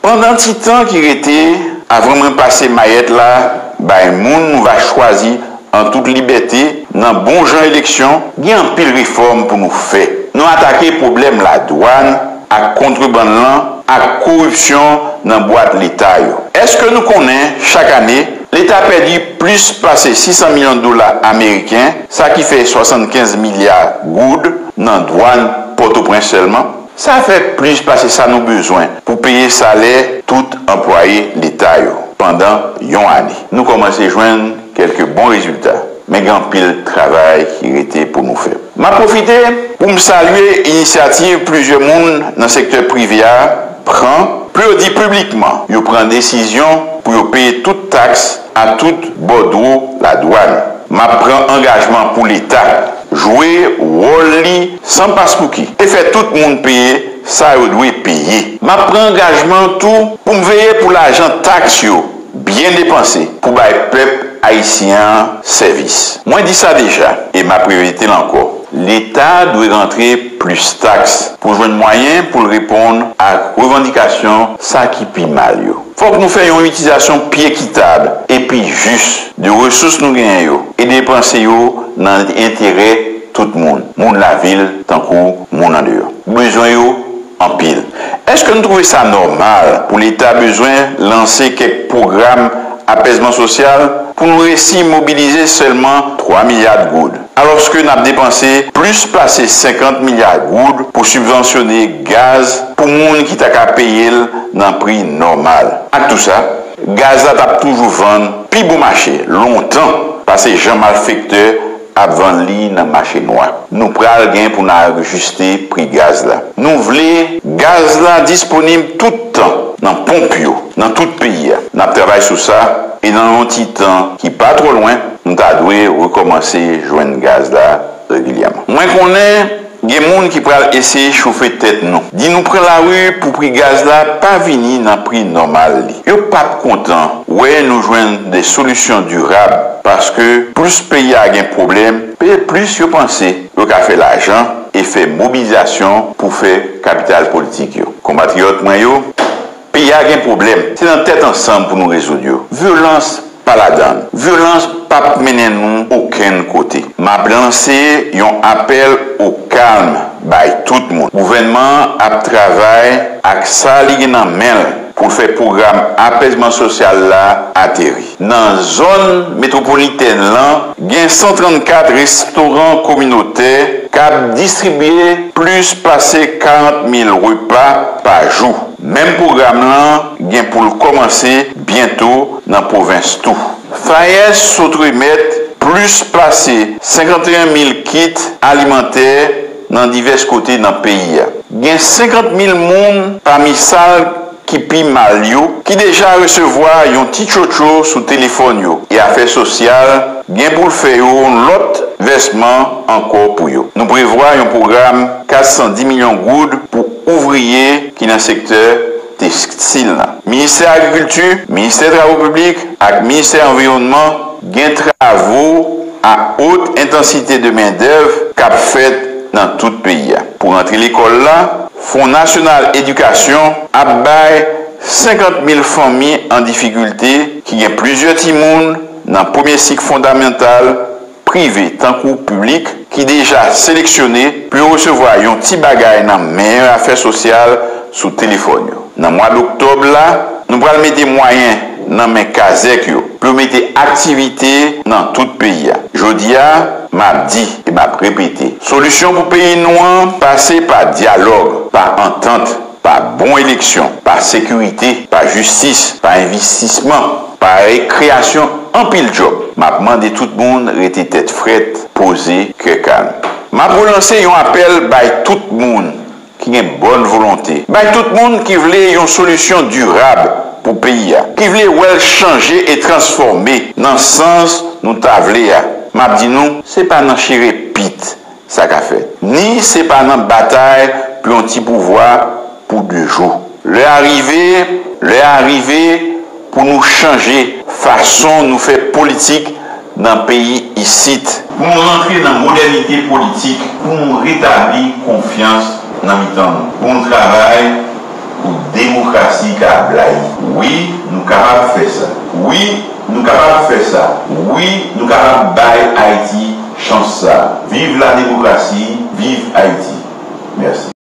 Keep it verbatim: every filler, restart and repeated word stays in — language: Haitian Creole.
Pandan ti tan ki rete avan mwen pase mayèt la bay moun nou va chwazi an tout libète nan bon jan eleksyon, gen anpil refòm pou nou fè. Nou atake pwoblèm ladwàn ak kontrebann lan ak koripsyon nan bwat leta yo. Èske nou konnen chak ane, leta pèdi plis pase sis san milyon dola ameriken, sa ki fè swasannkenz milya goud nan dwàn Pòtoprens sèlman? Sa fè plis pase sa nou bezwen pou peye salè tout anplwaye leta yo pandan yon ane. Nou kòmanse jwenn kèlke bon rezilta, men gen anpil travay ki rete pou nou fè. M ap pwofite pou m salye inisyativ plizyè moun nan sektè prive a pran pou yo di piblikman yo pran desizyon pou yo peye tout taks a tout bòdwo ladwàn. M ap pran angajman pou leta jwe wòl li san paspouki e fè tout moun peye sa yo dwe peye. M ap pran angajman tou pou m veye pou lajan taks yo byen depanse pou bay pèp ayisyen an sèvis. Mwen di sa deja e m ap repete l ankò, leta dwe rantre plis taks pou jwenn mwayen pou l reponn ak revandikasyon sa ki pi mal yo. Fòk nou fè yon itilizasyon pi ekitab epi jis de resous nou genyen yo e depanse yo nan enterè tout moun, moun lavil tankou moun andeyò. Bezwen yo anpil. Èske n twouve sa nòmal pou leta bezwen lanse kèk pwogram apèzman sosyal pou nou resi mobilize sèlman twa milya goud, alòske n ap depanse plis pase senkant milya goud pou sibvansyone gaz pou moun ki ta ka peye l nan pri nòmal? Ak tou sa, gaz la t ap toujou vann pi bon mache lontan pase jan malfektè ap vann li nan mache nwa. Nou pral gen pou n ajiste pri gaz la. Nou vle gaz la disponib tout tan nan ponp yo, nan tout peyi a. N ap travay sou sa e nan yon ti tan ki pa twò lwen, nou ta dwe rekòmanse jwenn gaz la regilyèman. Mwen konnen gen moun ki pral eseye chofe tèt nou, di nou pran lari pou pri gaz la pa vini nan pri nòmal li. Yo p ap kontan wè nou jwenn de solisyon dirab paske plis peyi a gen pwoblèm, plis yo panse yo ka fè lajan e fè mobilizasyon pou fè kapital politik yo. Konpatriyòt mwen yo, peyi a gen pwoblèm, se nan tèt ansanm pou nou rezoud yo. Vyolans pa ladan l. Vyolans p ap mennen nou okenn kote. M ap lanse yon apèl o kalm bay tout moun. Gouvènman an ap travay ak sa li gen nan men l pou l fè pwogram apèzman sosyal la ateri. Nan zòn metwopolitèn lan, gen san trannkat restoran kominotè k ap distribye plis pase karant mil repa pa jou. Menm pwogram lan gen pou l kòmanse byento nan pwovens tou. FAES sot remèt plis pase senkanteyen mil kit alimantè nan divès kote nan peyi a. Gen senkant mil moun pami sa ki pi mal yo ki deja resevwa yon ti tchotcho sou telefòn yo e afè sosyal gen pou l fè yo yon lòt vèsman ankò pou yo. Nou prevwa yon pwogram kat san di milyon goud pou ouvriye ki nan sektè tekstil la. Ministè Agrikilti, Ministè Travo Piblik ak Ministè Anviwònman gen travo a wot entansite de mendèv k ap fèt nan tout peyi a. Pou rantre lekòl la, Fon Nasyonal Edikasyon ap bay senkant mil fanmi an difikilte ki gen plizyè timoun nan premye sik fondamantal, prive tankou piblik, ki deja seleksyone pou yo resevwa yon ti bagay nan meyè afè sosyal sou telefòn yo. Nan mwa doktòb la, nou pral mete mwayen nan men kazèk yo pou yo mete aktivite nan tout peyi a. Jodi a, m ap di e m ap repete, solisyon pou peyi nou an pase pa dyalòg, pa antant, pa bon eleksyon, pa sekirite, pa jistis, pa envestisman, pa kreyasyon anpil djòb. M ap mande tout moun rete tèt frèt, poze, kè kalm. M ap relanse yon apèl bay tout moun ki gen bòn volonte, bay tout moun ki vle yon solisyon dirab pou peyi a, ki vle wè l chanje e transfòme nan sans nou ta vle a. M ap di nou, se pa nan chire pit sa ka fèt, ni se pa nan batay pou yon ti pouvwa pou de jou. Lè a rive, lè a rive pou nou chanje fason nou fè politik nan peyi isit. Pou nou rantre nan modènite politik, pou nou retabli konfyans nan mitan nou, pou nou travay Pou demokrasi ka blayi. Wi, nou kapab fè sa. Wi, nou kapab fè sa. Wi, nou kapab bay Ayiti chans sa. Viv la demokrasi, viv Ayiti. Mèsi.